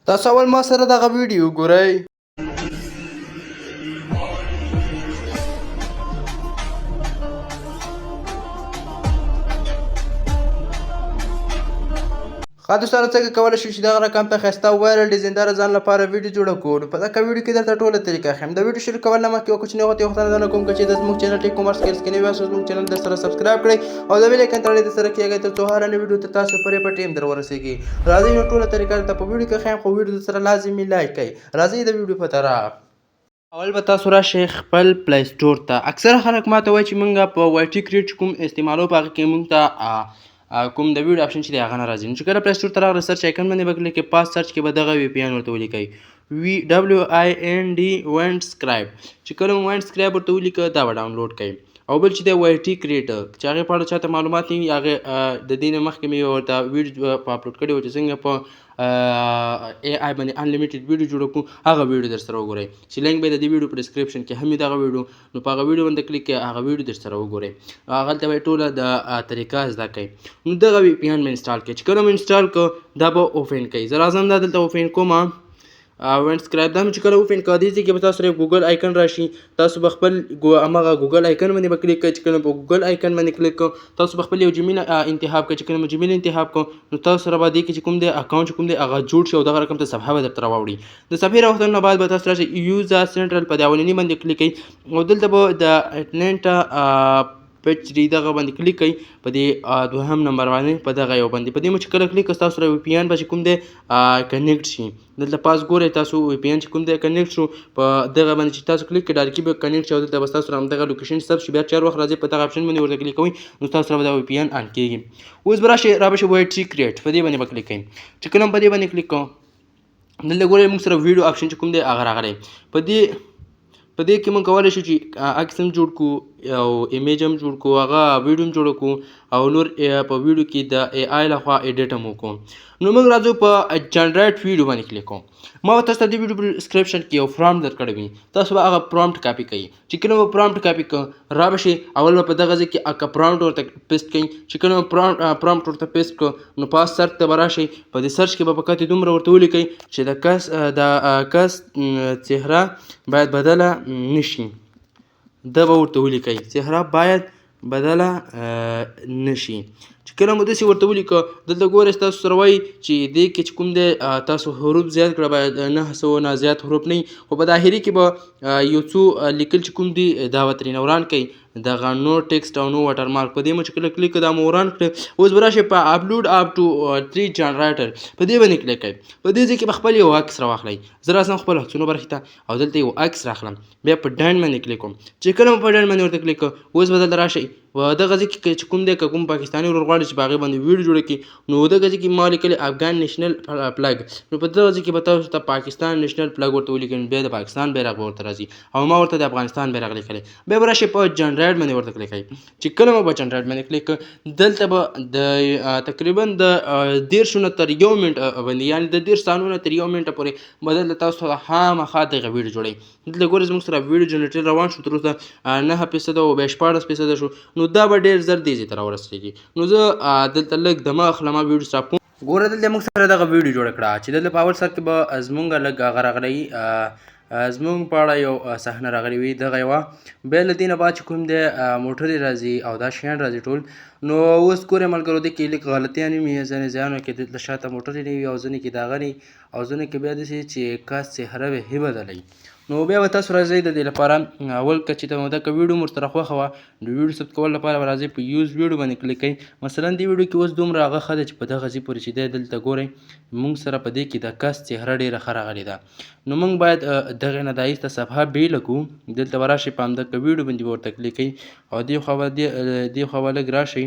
تاسو اول ما سره دغه ویډیو ګورئ. ښه دوستانو، څنګه کولی شو چې دغه رقم ته ښایسته او وایرل ډیزاینداره ځان لپاره ویډیو جوړه کړو؟ نو په دغه ویډیو کې درته ټوله طریقه ښیم. د ویډیو شروع کول نه مخکې یوه کوچنۍ غوښتنه درنه کوم، که چېرې زموږ چینل ټیک کامرس سکیلز کې نوي یاست، زموږ چینل در سره سبسکرایب کړئ او د بیل ایکن تڼۍ در سره کېږئ، تر څو هره نوې ویډیو ته تاسو پرې په ټیم در ورسېږي. راځئ نو ټوله طریقه درته په ویډیو کې ښیم، خو ویډیو در سره لازمي لایک کړئ. راځئ د ویډیو په طرف. اول به تاسو راشئ خپل پلی سټور ته. اکثره خلک ماته وایي چې مونږ په وای ټي کریټ کوم استعمالو، په هغه کې مونږ ته کوم د ویډیو اپشن چې دی هغه نه راځي. نو چې کله پلی سټور ته راغلی، سرچ آیکن باندې به کلیک کړئ، پاس سرچ کې به دغه وی پي ان ورته ولیکئ، وی ډبلیو آی ان ډي وینډ سکرایب. چې کله مو وینډ سکرایب ورته ولیکه، دا به ډاونلوډ کړئ. او بل چې دی وای ټي کریټ، چې هغې په اړه چاته معلومات نه وي، هغې د دې نه مخکې مې ورته ویډیو په اپلوډ کړې وه چې څنګه په ای آی باندې انلیمیټډ ویډیو جوړ کړو. هغه ویډیو در سره وګورئ چې لینک به د دې ویډیو په ډیسکریپشن کې هم دغه ویډیو. نو په هغه ویډیو باندې کلیک کړئ، هغه ویډیو در سره وګورئ، هغلته به ټوله د طریقه زده کړئ. نو دغه وی پي ان به انسټال کړئ. چې کله مو انسټال کړ، دا به اوپن کړئ. زه راځم دا دلته اوپن کوم وینډ سکرایب. دا مې چې کله اوپن کړ، دې ځای کې به تاسو سره ګوګل آیکن راشي. تاسو به خپل هماغه ګوګل آیکن باندې به کلیک کړئ. چې کله په ګوګل آیکن باندې کلیک کړو، تاسو به خپل یو جیمیل انتخاب کړئ. چې کله مو جیمیل انتخاب کړو، نو تاسو سره به دې کې چې کوم دی اکاونټ چې کوم دی هغه جوړ شي او دغه رقم ته صفحه به درته راواوړي. د صفحې راوښتلو نه بعد به تاسو راشئ یوزر سنټرل، په دې اولني باندې کلیک کړئ او دلته به د اټلانټا پچ دی دغه باندې کلیک کړئ، په دې دوهم نمبر باندې، په دغه یو باندې. په دې مو چې کله کلیک کړ، تاسو سره وی پي ان به چې کوم دی کنیکټ شي. دلته پاس ګورئ تاسو، وی پي ان چې کوم دی کنیکټ شو. په دغه باندې چې تاسو کلیک کړئ، ډایرکټ به کنیکټ شي او دلته به تاسو سره همدغه لوکیشن ثبت شي. بیا چې هر وخت راځئ، په دغه اپشن باندې ورته کلیک کوئ، نو تاسو سره به دا وی پي ان آن کیږي. اوس به راشئ، را به شي وای ټي کریټ، په دې باندې به کلیک کړئ. چې کله په دې باندې کلیک کوم، دلته ګورئ موږ سره ویډیو اپشن چې کوم دی هغه راغلی. په دې کې موږ کولی شو چې عکس هم جوړ کړو او ایمیج هم جوړ کړو، هغه ویډیو هم جوړ کړو او نور په ویډیو کې د ای آی لخوا ایډیټ هم وکړو. نو موږ راځو په جنریټ ویډیو باندې کلیک کوو. ما به تاسو ته د ویډیو په ډیسکریپشن کې یو پرامپټ درکړی وي، تاسو به هغه پرامپټ کاپي کړئ. چې کله به پرامپټ کاپي کړ، را به شي، اول به په دغه ځای کې هغه پرامپټ ورته پیسټ کړئ. چې کله به پرامپټ ورته پیسټ کړ، نو پاس سرچ ته به راشئ. په دې سرچ کې به فقط دومره ورته ولیکئ چې د کس څهره باید بدله نشي. دا به ورته ولیکئ، څهره باید بدله نشي. چې کله مو داسې ورته ولیکه، دلته ګورئ تاسو سره وایي چې دې کې چې کوم دی تاسو حروف زیات کړه، باید 900 نه زیات حروف نه وي، خو په داخلي کې به یو څو لیکل چې کوم دي دا به ترېنه وران کړئ. دغه نو ټیکسټ او نو واټر مارک، په دې مو چې کله کلیک کړ، دا مو وران کړ. اوس به راشئ په اپلوډ اپ ټو 3 جنریټر، په دې باندې کلیک کړئ. په دې ځای کې به خپل یو عکس راواخلئ. زه راځم خپل عکسونو برخې ته او دلته یو عکس راخلم، بیا په ډن باندې کلیک کوم. چې کله مو په ډن باندې ورته کلیک کړ، اوس به دلته راشئ، په دغه ځای کې چې کوم دی، که کوم پاکستاني ورور غواړي چې په هغې باندې ویډیو جوړه کړي، نو دغه ځای کې ما لیکلی افغان نېشنل فلګ. نو په دغه ځای کې به تاسو ته پاکستان نېشنل فلګ ورته ولیکئ، بیا د پاکستان بیرغ به ورته راځي او ما ورته د افغانستان بیرغ لیکلی. بیا به راشئ په جنریټ باندې ورته کلیک کړئ. چې کله مو په جنریټ باندې کلیک کړ، دلته به د تقریبا د 30 نه تر یو منټ باندې، یعنې د 30 ثانیو نه تر یو منټه پورې به دلته تاسو ته خامخا دغه ویډیو جوړوي. دلته ګورئ زموږ سره ویډیو جنریټر روان شو، تر اوسه 9% او بیا 16% شو. نو دا به ډېر زر دې ځای ته راورسېږي. نو زه دلته لږ دمه اخلم، ویډیو سټاپ کوم. ګوره، دلته موږ سره دغه ویډیو جوړه کړه چې دلته په اول سر کې به زمونږ لږ هغه راغلی، زمونږ په اړه یو صحنه راغلی وي دغه یوه. بیا له دې نه بعد چې کوم دی موټرې راځي او دا شیان راځي ټول. نو اوس ګورئ ملګرو، دې کې لږ غلطیانې وي ځینې ځایونو کې. دلته شاته موټرې نه وي او ځینې کې دغه نه، او ځینې کې بیا داسې چې کس څهره وي بدلوي. نو بیا به تاسو راځئ د دې لپاره اول که چې ته دغه ویډیو مو ورسره خوښه وه، د ویډیو ثبت کولو لپاره به راځئ په یوز ویډیو باندې کلیک کړئ. مثلا دې ویډیو کې اوس دومره هغه ښه ده چې په دغه ځای پورې چې دی، دلته ګورئ موږ سره په دې کې د کس څهره ډېره ښه راغلې ده. نو موږ باید دغې نه دا ایسته صفحه بېله کړو. دلته به راشئ، په همدغه ویډیو باندې به ورته کلیک کړئ او دې خوا به دې خوا به لږ راشئ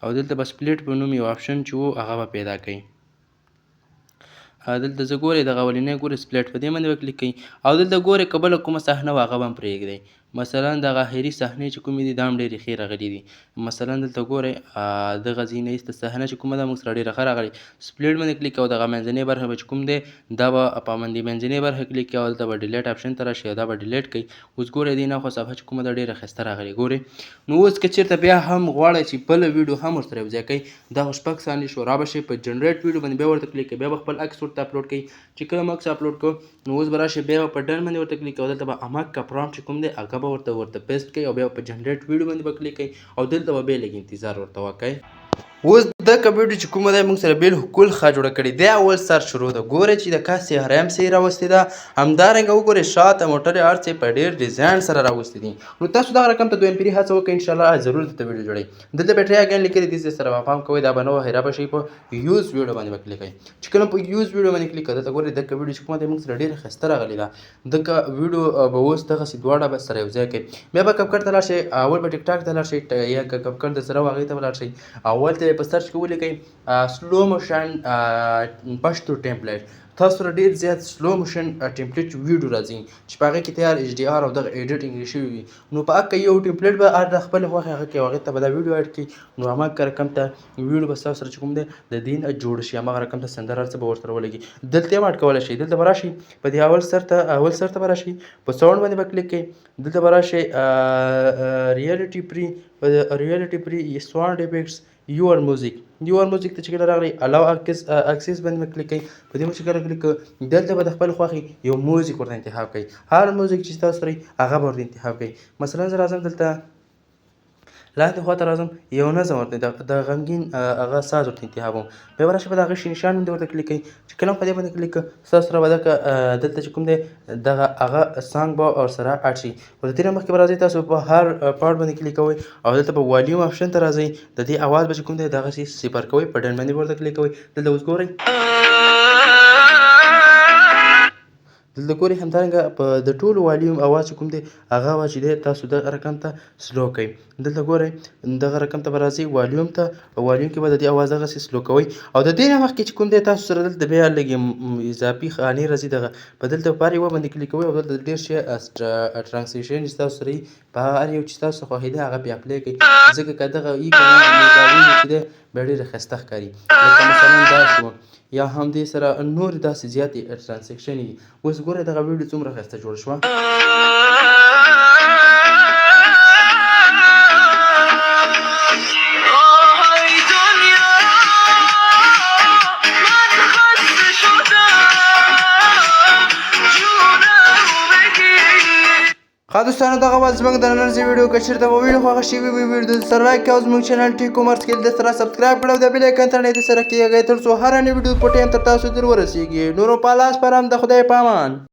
او دلته به سپلیټ په نوم یو اپشن چې و هغه به پیدا کړئ. دلته زه ګورئ دغه اولنی ګورئ سپلیټ، په دې باندې به کلیک کړئ او دلته ګورئ که بله کومه صحنه وه هغه به هم پرېږدئ. مثلا دغه اخري صحنې چې کومې دي دا هم ډېرې ښې راغلي دي. مثلا دلته ګورئ دغه ځای نه ایسته صحنه چې کومه ده موږ سره ډېره ښه راغلې. سپلیټ باندې کلیک او دغه منځنۍ برخه به چې کوم دی دا به په باندې منځنۍ برخه کلیک کوي او دلته به ډیلیټ آپشن ته راشي او دا به ډیلیټ کوي. اوس ګورئ دې نه خو صفحه چې کومه ده ډېره ښایسته راغلې. ګورئ نو اوس که چېرته بیا هم غواړئ چې بله ویډیو هم ورسره یو ځای کړئ، دا خو 6 ثانیې شو، را به شئ په جنریټ ویډیو باندې بیا ورته کلیک کوئ، بیا به خپل عکس ورته اپلوډ کوئ. چې کله مو عکس اپلوډ کړو نو اوس به راشئ بیا به په ډن باندې ورته کلیک کوئ، دلته به هماغه پرامپټ چې کوم دی هغه به ورته پیسټ کوئ او بیا په جنریټ ویډیو باندې به کلیک کوئ او دلته به بیا لږ انتظار ورته وکړئ. اوس دغه ویډیو چې کومه ده موږ سره بالکل ښه جوړه کړې ده. اول سر شروع ده، ګورئ چې د کس څهره هم صحیح راوستې ده، همدارنګه وګورئ شاته موټر یې هر څه په ډېر ډیزاین سره راوستي دي. نو تاسو دغه رقم ته دویم پیري هڅه وکړئ، انشاءالله ضرور درته ویډیو جوړوي. دلته به ټرای اګین لیکلي دي، دې سره به پام کوئ، دا به نه وهئ، را به شئ په یوز ویډیو باندې به کلیک کوئ. چې کله په یوز ویډیو باندې کلیک کړئ دلته ګورئ دغه ویډیو چې کومه ده موږ سره ډېره ښایسته راغلې ده. دغه ویډیو به اوس دغسې دواړه به سره یو ځای کوي. بیا به کپکټ ته لاړ شئ، اول به ټیک ټاک ته لاړ شئ یا که کپکټ در سره وه هغې ته به لاړ شئ. اول ته په سرچ کې ولیکئ سلو موشن پښتو ټیمپلیټ. تاسو سره ډېر زیات سلو موشن ټیمپلیټ ویډیو راځي چې په هغې کې تیار ایچ ډي آر او دغه ایډیټینګ شوي وي. نو په هغه یو ټیمپلیټ به هر د خپلې خوښې هغه کې هغې ته به دا ویډیو اډ کړي. نو هماغه رقم ته ویډیو به ستاسو سره چې کوم دی د دې نه جوړ شي، هماغه رقم ته سندره هر څه به ورسره ولګي. دلته هم اډ کولی شئ. دلته به راشئ په دې اول سر ته به راشئ، په ساونډ باندې به کلیک کړئ. دلته به راشئ ریالټي پري، په ریالټي پري ساونډ افیکټس یور میوزیک. یور میوزیک ته چې کله راغلی الاو اکسس باندې به کلیک کړئ. په دې چې کله کلیک کړئ دلته به د خپل خوښې یو میوزیک ورته انتخاب کړئ. هر میوزیک چې تاسو سره هغه به ورته انتخاب کړئ. مثلا زه راځم دلته لاندې خواته راځم، یو نظم ورته د غمګین هغه ساز ورته انتخابوم. بیا به راشئ په دغه شي نشان باندې ورته کلیک کړئ. چې کله په دې باندې کلیک کړئ ستاسو سره به دغه دلته چې کوم دی دغه هغه سانګ به ورسره اډ شي. خو د دې نه مخکې به راځئ تاسو په هر پارټ باندې کلیک کوئ او دلته به والیوم آپشن ته راځئ. د دې اواز به چې کوم دی دغسې صفر کوئ، په ډن باندې به ورته کلیک کوئ. دلته اوس ګورئ، دلته ګورئ همدارنګه په د ټولو والیوم اواز چې کوم دی هغه اواز چې دی تاسو دغه رقم ته سلو کړئ. دلته ګورئ دغه رقم ته به راځئ والیوم ته، په والیوم کې به د دې اواز دغسې سلو کوئ. او د دې نه مخکې چې کوم دی تاسو سره دلته بیا لږې اضافي خانې راځي. دغه په دلته په هر یوه باندې کلیک کوئ او دلته ډېر شی ټرانسلیشن چې تاسو سره وي په هغه هر یو چې تاسو خوښېده هغه بیا اپلای کړئ. ځکه که دغه یي که نه نو دا ویني چې دی بیا ډېره ښایسته ښکاري. لکه مثلا دا شو یا هم دې سره نورې داسې زیاتې ټرانسکشن دي. اوس ګورئ دغه ویډیو څومره ښایسته جوړه شوه. ښه دوستانو دغه وه زموږ د نن ورځې ویډیو. که چېرته مو ویډیو خوښه شوې وي ویډیو د سره لایک او زموږ چینل ټیک کومرس کې د سره سبسکرایب کړئ او د بیل ایکن تڼۍ د سره کېږئ تر څو هره نوې ویډیو په ټایم تر تاسو در ورسېږي. نورو په الله سپارم، د خدای په امان.